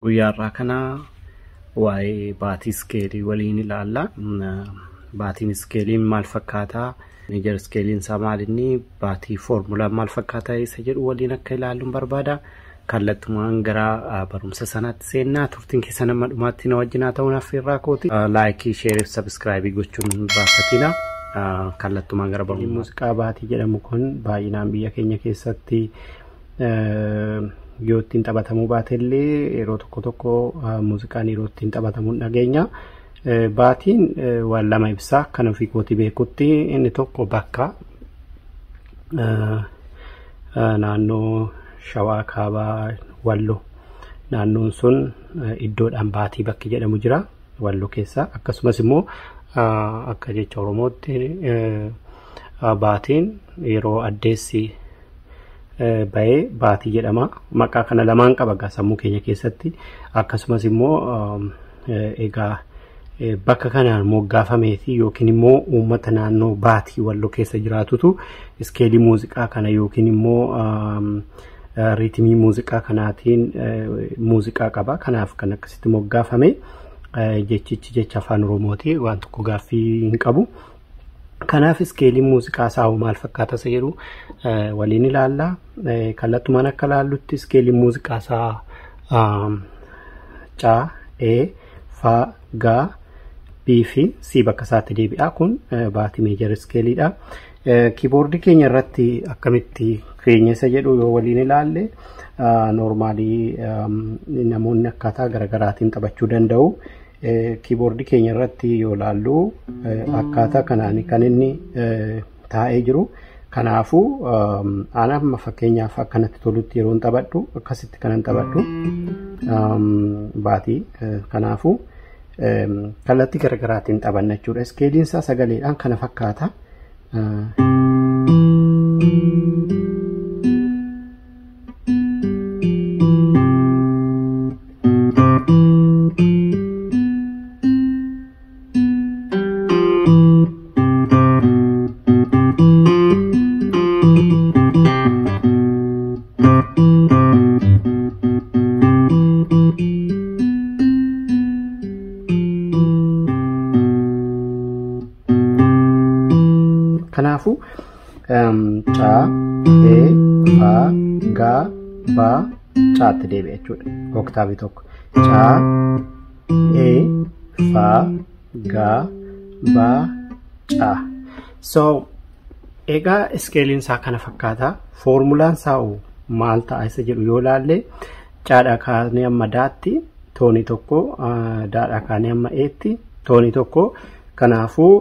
Guyyaa har'aa kana waa'ee baatii iskeelii waliin ilaalla. Baatiin iskeeliin maal fakkaataa? Major iskeeliin isaa maal inni? Baatii foormulaan maal fakkaataa? Isa jedhu waliin akka ilaalluun barbaada. Kallattumaan gara barumsa sanaatti seennaa. Turtiin keessan amma dhumaatti na wajjin haa ta'uun affeerraa kooti. Like, share fi subscribe gochuun hin irraanfatina. Kallattumaan gara barumsa. Muuziqaa baatii jedhamu kun baay'inaan biyya keenya keessatti yoo ittiin taphatamuu baate illee yeroo tokko tokko muuziqaan yeroo ittiin taphatamu hin dhageenya. Baatiin waan lama ibsa. Kan ofii kootii beekutti inni tokko bakka naannoo Shawaa Kaabaa Walloo naannoon sun iddoodhaan baatii bakki jedhamu jira Walloo keessa. Akkasumas immoo akka jecha Oromootti baatiin yeroo addeessi bahee baatii jedhama. Maqaa kana lamaan qaba egaa sammuu keenya keessatti. Akkasumas immoo egaa bakka kanaan moggaafameeti yookiin immoo uummata naannoo baatii Walloo keessa jiraatutu iskeelii muuziqaa kana yookiin immoo riitimii muuziqaa kanaatiin muuziqaa qaba. Kanaaf kan akkasitti moggaafame jechichi jecha afaan Oromooti, waan tokko gaaffii hin qabu. Kanaaf iskeeliin muuziqaa isaa maal fakkaata isa jedhu waliin ilaalla. Kallattumaan akka ilaallutti iskeeliin muuziqaa isaa C, E, F, G, B fi C bakka isaatti deebi'a. Kun baatii major iskeeliidha. Kiiboordii keenya irratti akkamitti keenya isa jedhu yoo waliin ilaalle, normally namoonni akkaataa garaagaraatiin taphachuu danda'u. Kiiboordii keenya irratti yoo ilaallu akkaataa kanaan kan inni taa'ee jiru. Kanaafuu ana amma fakkeenyaaf akkanatti tolutti yeroon taphadhu akkasitti kanan taphadhu baatii. Kanaafuu kallattii garaagaraatiin taphanna jechuudha. Iskeeliin isaa sagaleedhaan kana fakkaata. Kanaafuu C, E, F, G, B, C'tti deebi'a jechuudha. Oktaavii tokko. C, E, F, G, B, C. So egaa iskeeliin isaa kana fakkaata. Foormulaan isaa maal ta'a isa jedhu yoo ilaalle, C'dhaa kaanee amma D'tti toonii tokko, D'dhaa kaanee amma E'tti toonii tokko. Kanaafuu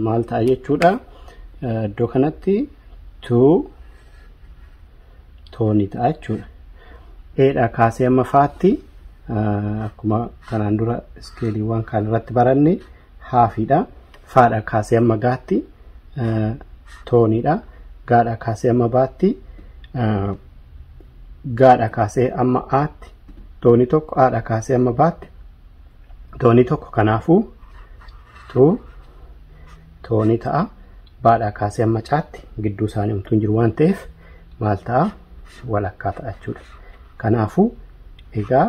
maal ta'a jechuudha. Iddoo kanatti two toonii ta'a jechuudha. E'dhaa kaasee amma F'tti akkuma kanaan dura iskeeliiwwan kaan irratti baranne halfiidha. F'dhaa kaasee amma G'tti tooniidha. G'dhaa kaasee amma B'tti, G'dhaa kaasee amma A'tti toonii tokko, A'dhaa kaasee amma B'tti toonii tokko. Kanaafuu two toonii ta'a. B'dhaa kaasee amma C'tti gidduu isaanii homtuu hin jiru waan ta'eef maal ta'a? Walakkaa ta'a jechuudha. Kanaafuu egaa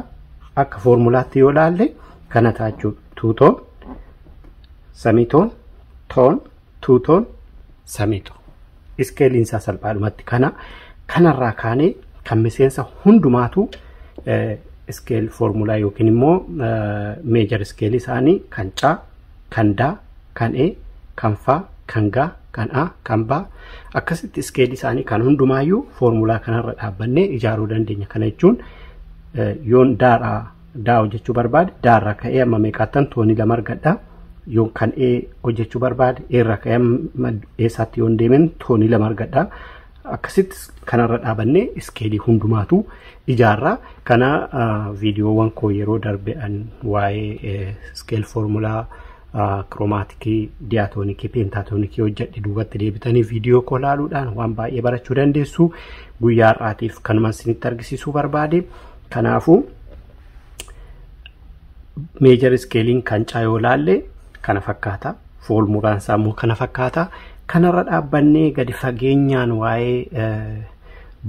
akka foormulaatti yoo ilaalle kana ta'a jechuudha. Two tone, semitone, tone, two tone, semitone. Iskeeliin isaa salphaadhumatti kana. Kanarraa kaanee kan miseensa hundumaatu scale foormulaa yookiin immoo major iskeelii isaanii kan C, kan D, kan E, kan F, kan G, kan A, kan B akkasitti iskeelii isaanii kan hundumaayyuu foormulaa kanarra dhaabbannee ijaaruu dandeenya. Kana jechuun yoon D'dhaa D hojjechuu barbaade, D'rraa ka'ee amma meeqaattan toonii lama argadha. Yoon kan E hojjechuu barbaade, E'rraa ka'ee amma eessaatti yoon deemen toonii lama argadha. Akkasitti kanarra dhaabannee iskeelii hundumaatu ijaarra. Kana viidiyoowwan koo yeroo darbe'an waa'ee scale foormulaa chromatic, diatonic, pentatonic hojjedhe duubatti deebitanii viidiyoo koo ilaaluudhaan waan baay'ee barachuu dandeessu. Guyyaa har'aatiif kanuma isinitti argisiisuu barbaade. Kanaafuu major iskeeliin kan C yoo ilaalle kana fakkaata. Foormulaan isaa immoo kana fakkaata. Kanarra dhaabbannee gadi fageenyaan waa'ee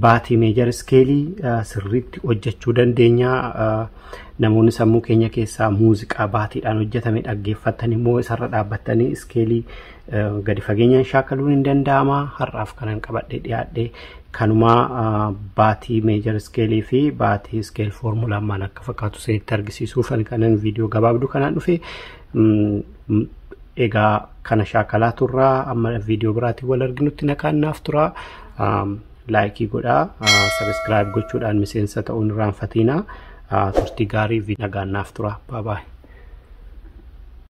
Baatii major scaleii sirriitti hojjechuu dandeenya. Namoonni sammuu keenya keessaa muuziqaa baatiidhaan hojjetame dhaggeeffatan immoo isarra dhaabbatanii scaleii gadi fageenyaan shaakaluun hin danda'ama. Har'aaf kanan qabadhee dhiyaadhe kanumaa, baatii major scaleii fi baatii scale formulaan maal akka fakkaatu isinitti argisiisuuf kanan viidiyoo gabaabduu kanaan dhufe. Egaa kana shaakalaa turraa, amma viidiyoo biraatiin wal arginutti nagaan naaf turaa. Likeii godhaa, subscribe gochuudhaan miseensa ta'uun irraanfatiinaa. Turtii gaarii, nagaan naaf tura. Bye bye.